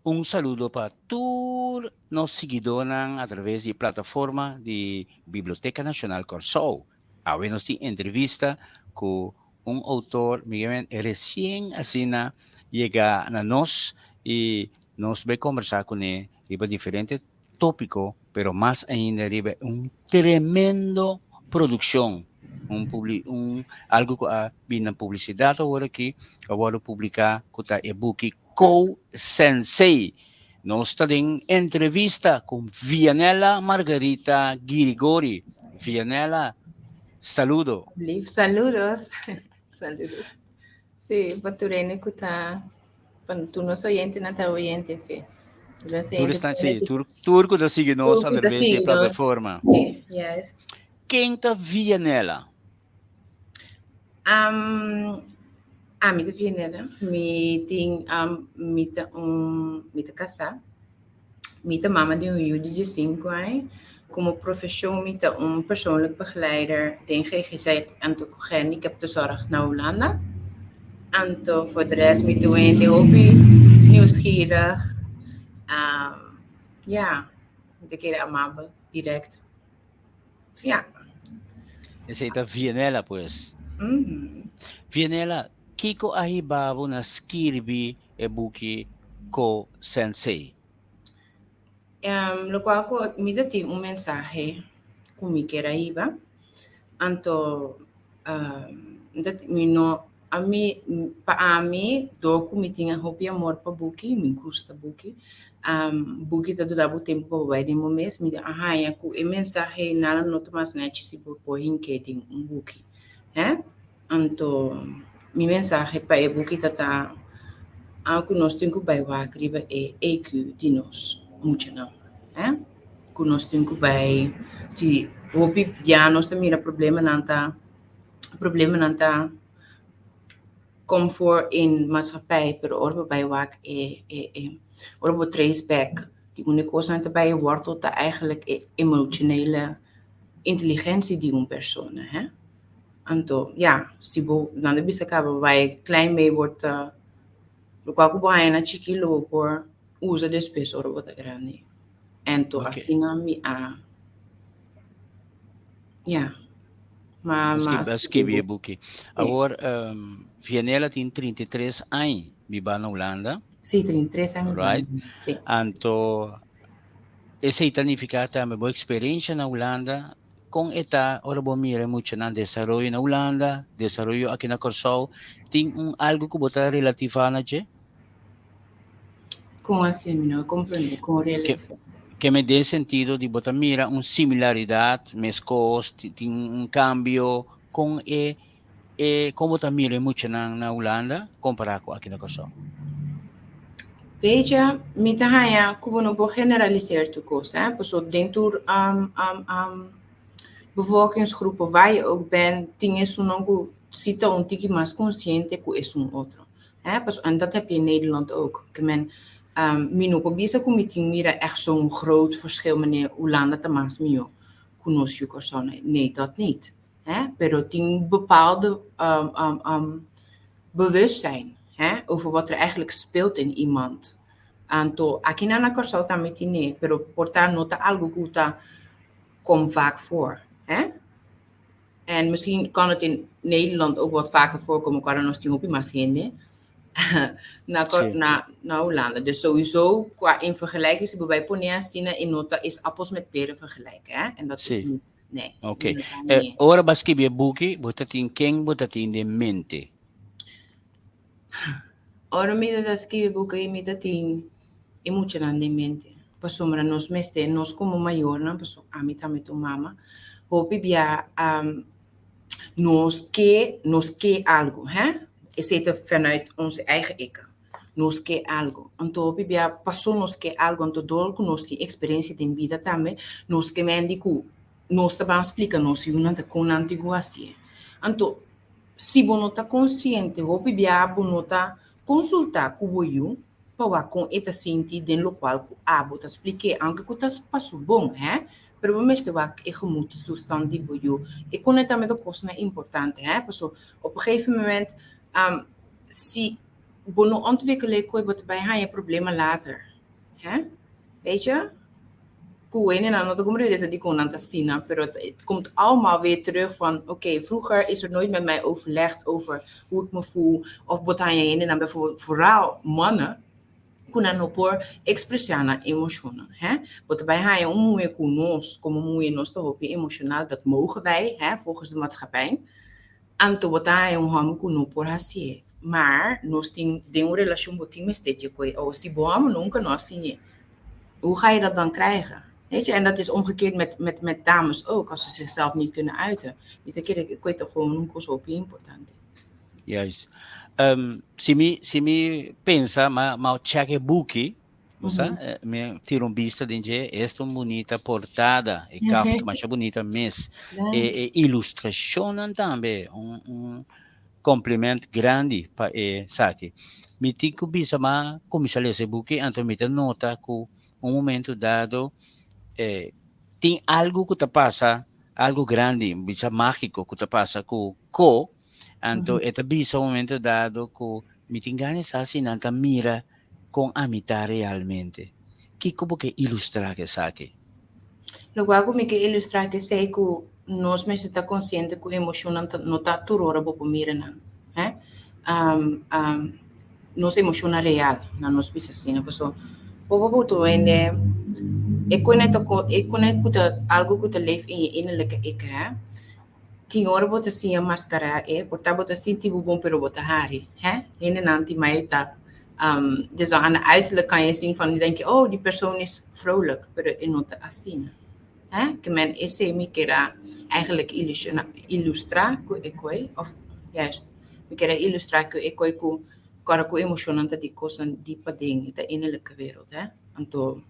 Un saludo pa tur nos siguidónan a traves di plataforma di Biblioteka Nashonal Kòrsou. Awe nos tin entrevista ku un outor resien asina yega na nos i nos bai kombersá kuné riba diferente tópiko pero mas ainda riba un tremendo produkshon, un publi un algu ku a bini na publisidat awor aki, ku a wòrdu publiká ku ta e buki Ko Sensei. Nos ta den entrevista ku Vianella Margarita Girigori. Vianella, saludo. Lief, saludos. Saludos. Sí, pa tur hende ku ta, pa tur nos oyentenan ta oyente, sí. Tur esnan, sí, tur, tur ku ta sigui nos a traves di e plataforma. Sí, yes. Ken ta Vianella? Ami ta Vianella, mi tin mi ta un mi ta kasá, mi ta mama di un yu di diesinku aña, komo profeshon mi ta un persoonlijk begeleider den GGZ anto ku gehandicaptenzorg na Hulanda. Anto for de rest mi ta un hende hopi nieuwsgierig, ya, mi ta kere amabel, direct. Ja. Esei ta Vianella pues. Vianella, kiko a hiba bo na skirbi e buki Ko Sensei? Lokual ku mi ta tin un mensahe ku mi kier a hiba, anto mi no Ami, pa ami, dor ku mi tin e hopi amor pa buki, mi gusta buki, buki ta dura bo tempu pa bo bai den bo mes, mi a haña ku e mensahe nada no ta mas nechi si bo por hink'é den un buki, hè. Anto mi mensahe pa e buki ta ta ku nos tin ku bai wak riba e EQ di nos muchanan, hè. Ku nos tin ku bai, si hopi bia nos ta mira problemanan ta. Problemanan ta kom voor in maatschappij, pero ora bo bai wak e e e ora bo trace back di unda e kosnan ta bai e wortel ta eigenlijk e emotionele inteligentie di un persona hè. Anto ya si bo nan ta bisa kaba bo bai klein mee wordt lokual ku bo haña na chikí lo bo por usa despues ora bo ta grandi. Anto asina mi a ya. Ma, ma A skibi e buki. Awor, Vianella tin 33 aña biba na Hulanda. Sí, 33 aña. Right? Sí. Anto, esei ta nifiká tambe bo eksperensha na Hulanda, kon e ta ora bo mira e muchanan desaroyo na Hulanda, desaroyo aki na Kòrsou, tin un algu ku bo ta relativá na dje? Kon asina? Mi no a komprendé. Kon relativá? Ke me den sentido di bo ta mira un similaridat, meskos, tin un kambio, kon e e kon bo ta mira e muchanan na Hulanda kompará ku aki na Kòrsou? Beja, mi ta haña ku bo no por generaliseer tur kos, hè. Pasobra den tur bevolkingsgroepen waar je ook bent, tin esunnan ku si ta un tiki mas konsiente ku esun otro. Hè, pas, en dat heb je in Nederland ook. Ke men, mi no por bisa ku mi tin mira ègt zo'n groot verschil meneer Hulanda ta mas mihó ku nos yu Kòrsou. Nee, dat niet. Hè, pero tin bepaalde bewustzijn, hè, over wat er eigenlijk speelt in iemand. Anto akinan na Kòrsou tambe tin e, pero por ta no ta algu ku ta kom vaak voor, hè. En misschien kan het in Nederland ook wat vaker voorkomen, qua nos tin hopi mas hende na, na, na Hulanda. Dus sowieso, qua in vergelijking, si bo bai pone asina, e no ta is appels met peren vergelijken, hè? En dat is niet, nee. Oké. Okay. Ora bo a skibi e buki, bo ta tin ken bo ta tin den mente? Ora mi ta skibi buki, mi ta tin e muchanan den mente. Pasobra nos mester, nos komo mayornan, pasobra ami tambe ta un mama, hopi bia nos ke, nos ke algu, hè? Esei ta vanuit ons eigen ik. Nos ke algu. Anto hopi bia paso nos ke algu, anto dor ku nos tin eksperensia den bida tambe, nos ke mendi ku nos ta ban splika nos yunan ta kon nan tin ku hasié. Anto si bo no ta konsiente, hopi bia bo no ta konsultá ku bo yu, pa wak kon e ta sinti den lokual ku abo ta splik'é, aunke ku ta pa su bon, hè, pero bo mester wak e gemoedstoestand di bo yu. E kone tambe ta kosnan importante, hè, paso op een gegeven moment si bo no ontwikkel'é koe bo ta bai haña problema later. Hè? Weet je? Ku hendenan no ta comprende ta dikon nan ta asina, pero het komt allemaal weer terug van oké, vroeger is er nooit met mij overlegd over hoe ik me voel. Of bo ta haña hendenan bijvoorbeeld, vooral mannen, ku nan no por ekspresá nan emoshonnan, hè. Bo ta bai haña un muhé ku nos, komo muhé nos ta hopi emoshonal, dat mogen wij, hè, volgens de maatschappij. Anto bo ta haña un hòmber ku no por hasié. Maar nos tin den un relashon bo tin mester dje koe, o si bo hòmber nunka no a siñ'é, hoe ga je dat dan krijgen? Weet je, en dat is omgekeerd met dames ook, als ze zichzelf niet kunnen uiten. Mi ta kere ku e ta gewoon un kos hopi importante. Juist. Si mi si mi pensa ma ma check e buki, bo sa, mi tira un bista den dje, esta un bunita portada, e kaft masha bunita mes. E e ilustrashonnan tambe, un un compliment grandi pa e saki. Mi tin ku bisa ma kuminsá lesa e buki, anto mi ta nota ku un momento dado tin algu ku ta pasa, algu grandi, bisa mágiko ku ta pasa ku Ko, anto e ta bisa un momento dado ku mi tin gana di sa si nan ta mira kon ami ta realmente. Kiko bo ke ilustrá ku esaki? Lokual ku mi ke ilustrá ku esei ku nos mester ta konsiente ku emoshonnan ta no ta tur ora bo por mira nan, hè. Nos emoshonnan real, na nos bisa asina, pasobra bo por por tur hende e kone ta e kone ku ta algu ku ta leef in je innerlijke ik, hè. Tin ora bo ta siña mascará e, por ta bo ta sinti bo bon pero bo ta hari, hè? Hendenan tin mai ta dus dan aan de uiterlijk kan je zien van denk je oh die persoon is vrolijk, pero e no ta asina, hè? Ke men esei mi kier a eigenlijk ilustra ku e koi of juist mi kier a ilustra ku e koi ku kòrda ku emoshonnan ta di kosnan di paden, e ta innerlijke wereld, hè? Anto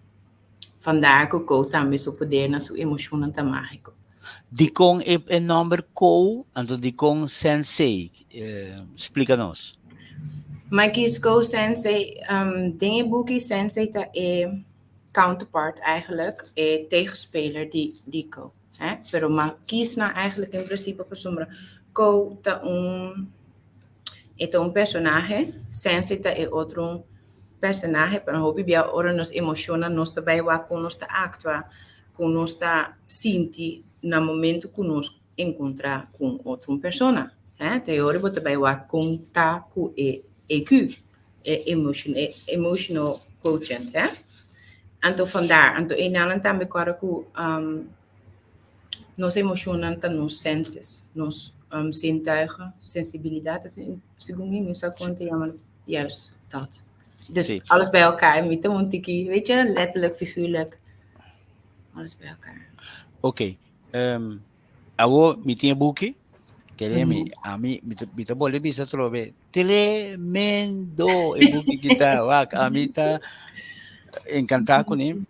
Vandaar ku Kou tambe su poder na su emoshonnan ta mágiko. Dikon e e nòmber Kou, anto dikon Sensei? Splika nos. Mi kies Kou Sensei, den e buki Sensei ta e counterpart eigenlijk, e tegenspeler di di Kou. Hè? Pero mi a kies nan eigenlijk in principe pasobra Kou ta un E ta un personahe, Sensi ta e otro personahe, pero hopi bia ora nos emociona nos ta bay wak con nos ta actua, con nos ta sinti na momento cu nos encontra cu un otro persona. Eh, ta e ora bo ta bay wak con ta cu e EQ, e emotion, e emotional quotient, eh. Anto vandaar, anto enanan tambe kòrda cu Nos emoshonnan ta nos senses, nos zintuigen, sensibilidad, segun mi, mi sa kon ta yama juist dat. Dus sí. Alles bij elkaar, mi ta un tiki, weet je, letterlijk, figuurlijk, alles bij elkaar. Oké, okay. Um, awo mi tin e buki, kere mi, ami, mi ta bolbe bisa trobe, tremendo e buki kita, wak, ami ta encantá kuné.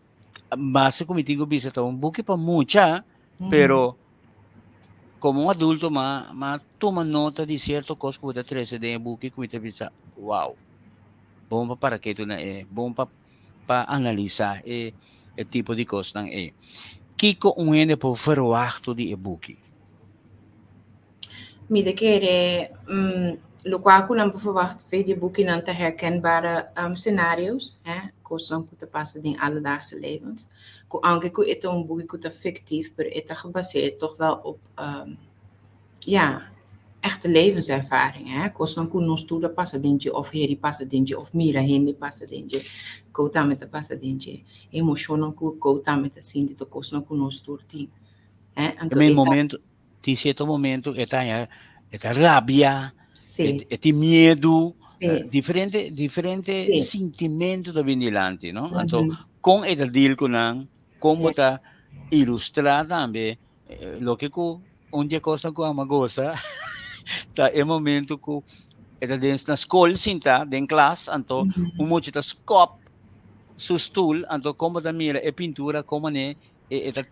Mas ku mi tin ku bisa ta un buki pa mucha, pero komo un adulto ma ma tuma nota di sierto kos ku bo ta trese den e buki ku mi ta bisa wow, bon pa para ketu na e, bon pa pa analisá e e tipo di kosnan ei. Kiko un hende por verwachto di e buki? Mi ta kere lokual ku nan por verwacht fe di e bukinan ta herkenbare scenario's, hè, kosnan ku ta pasa den alledaagse levens. Ku aunke ku e ta un buki ku ta fictief, pero e ta gebaseerd toch wel op, ja, echte levenservaringen, hè, kosnan ku nos tur ta pasa den dje òf heri pasa den dje òf mira hende pasa den dje, ku tambe ta pasa den dje. Emoshonnan ku ku tambe ta sinti ta kosnan ku nos tur tin, hè. Anto E e ta. momento, Tin cierto momento e ta haña, e ta rabia, Sí. e tin miedu, Sí. diferente, diferente Sí. sintimento ta bin dilanti, no? Anto, kon e ta deal ku nan, kon bo ta ilustrá tambe, loke ku un di e kosnan ku amo a gosa ta e momento ku e ta den na skol sintá den klas, anto un mucha ta skòp su stul, anto kon bo ta mira e pintura kon manera e e ta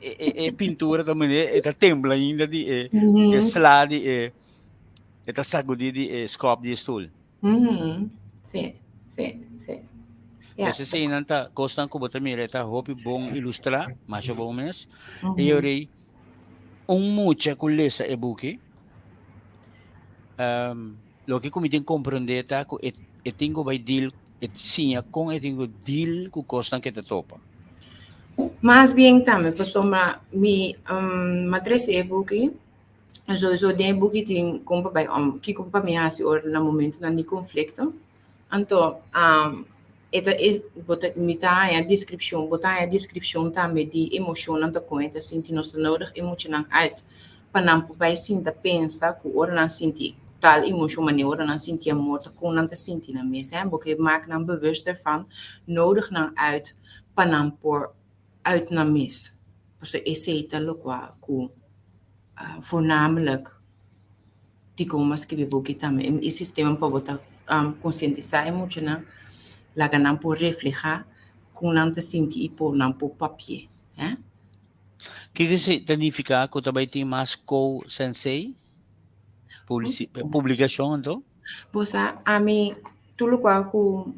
e e e pintura ta mane e ta tembla ainda di e e sla di e e ta sagudí di e skòp di e stul. Sí, sí, sí. Ja. Entonces eseinan ta kosnan ku bo ta mira e ta hopi bon ilustrá, masha bon mes. E yorei un mucha ku lesa e buki, loke ku mi tin komprendé ta ku e e tin ku bai deal. E siña kon e tin ku deal ku kosnan ku e ta topa. Mas bien tambe pasobra mi a trese e buki, sowieso den e buki tin kon pa bai om, kiko pa mi hasi ora na momentonan di konflikto. Anto e ta e bo ta mi ta haña deskripshon, bo ta haña deskripshon tambe di emoshonnan ta kon e ta sinti. Nos ta nodig e muchanan uit pa nan por bai sinta pensa ku ora nan sinti tal emoshon, manera ora nan sinti amor, ta kon nan ta sinti nan mes. Bo ke maak nan bewust ervan, nodig nan uit pa nan por uit nan mes. Pasobra esei ta lokual ku voornamelijk dikon mi a skibi e buki tambe. E sistema pa bo ta konsientisá e muchanan, laga nan por reflehá kon nan ta sinti i por nan por papi'é. Kiko esei ta nifiká ku ta bai tin mas Kou Sensei publikashon anto? Bo sa, ami tur lokual ku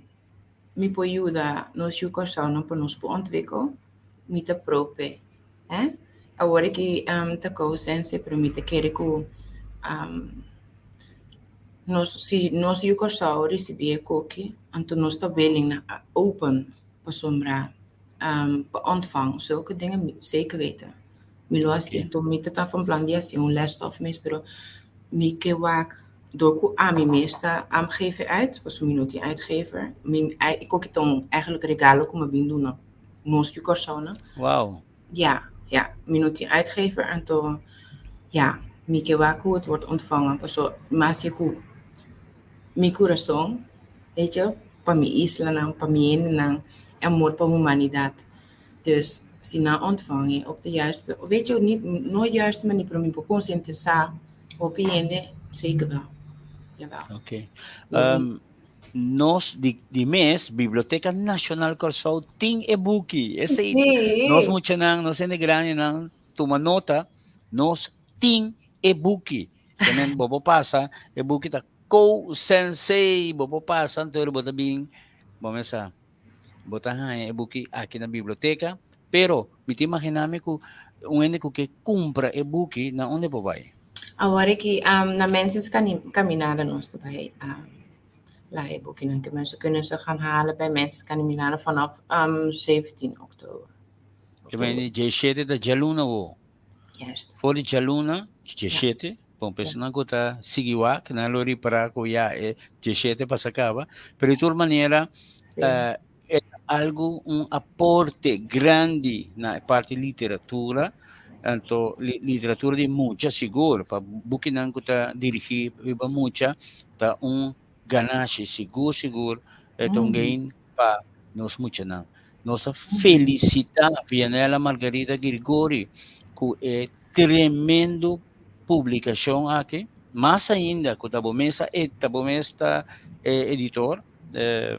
mi por yuda nos yu Kòrsounan pa nos por ontwikkel, mi ta pro p'e. Awor aki ta Kou Sensei, pero mi ta kere ku nos si nos yu Kòrsou risibí e koki, anto nos ta willing na open pasobra pa ontvang zulke dingen, zeker weten. Mi lo hasi, anto mi ta ta van plan di hasi un lesstof mes, pero mi ke wak door ku ami mes ta geven uit, pasobra mi no tin uitgever. Mi e koki ta un eigenlijk regalo ku mi a bin duna nos yu Kòrsounan. Ja, ja, mi no tin uitgever, anto ja, mi ke wak hoe het wordt ontvangen, pasobra mi hasi ku mi kurason, weet je, pa mi islanan, pa mi hendenan, e amor pa humanidat. Dus si nan ontvang e op de juiste, weet je, niet, no juiste manier, pero mi por konsientisá hopi hende, zeker wel. Jawel. Oké. Nos di mes, Biblioteka Nashonal Kòrsou tin e buki. Esei, nos muchanan, nos hende grandinan, tuma nota, nos tin e buki. Kemen bo por pasa, e buki ta Kou Sensei, bo por pasa, anto bo ta bin, bo mesa, bo ta haña e buki aki na biblioteka, pero mi ta imaginá mi ku un hende ku ke kumpra e buki, na unda por bai? Awor aki na Mensens Caminada nos ta bai laga e bukinan ke mensen kunnen ze gaan halen bij Mensens Caminada vanaf 17 oktober. Ke men djeshete ta djaluna wo. Juist. For di djaluna, djeshete, bon personanan ku ta sigui wak, nan lo ripará ku ya e djeshete pasa kaba, pero di tur manera e ta algu, un aporte grandi na e parti literatura, anto literatura di mucha sigur, pa bukinan ku ta dirigí riba mucha ta un ganashi sigur sigur, e ta un gain pa nos muchanan. Nos ta felicita Vianella Margarita Girgori cu e tremendo publicacion aki. Mas ainda cu ta bo mes a ta bo mes ta e editor,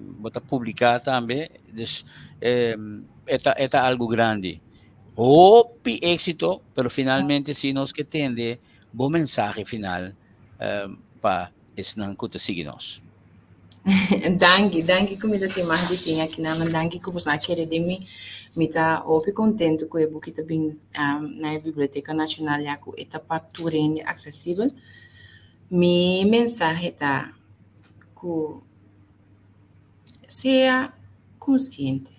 bo ta publica tambe, dus e ta e ta algo grandi. Hopi exito, pero finalmente si nos ke tende bo mensahe final pa esnan ku ta sigui nos. Danki, danki ku mi ta tin mas di tin akinan. Danki ku boso a kere den mi. Mi ta hopi kontentu ku e buki ta bin na e Biblioteka Nashonal ya ku e ta pa tur hende aksesibel. Mi mensahe ta ku sea konsiente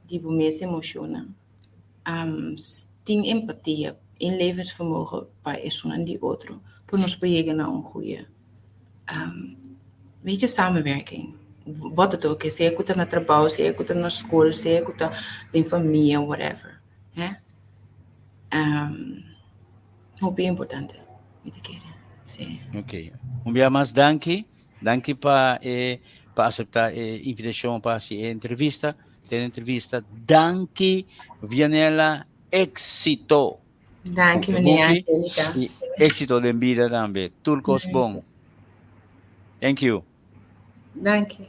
di bo mes emoshonnan. Tin empatia, inlevingsvermogen pa esunnan di otro, pa nos por yega na un goeie, weet je, samenwerking. Wat het ook is, sea ku ta na trabou, sea ku ta na skol, sea ku ta den famia, whatever, hè. Hopi importante, mi ta kere, sí. Ok. Un bia mas danki. Danki pa e pa aseptá e invitashon pa hasi e entrevista. Tene entrevista. Danki Vianella, éxito. Danki meneer Angelica. Y éxito den bida tambe. Tur kos bon. Thank you. Danki.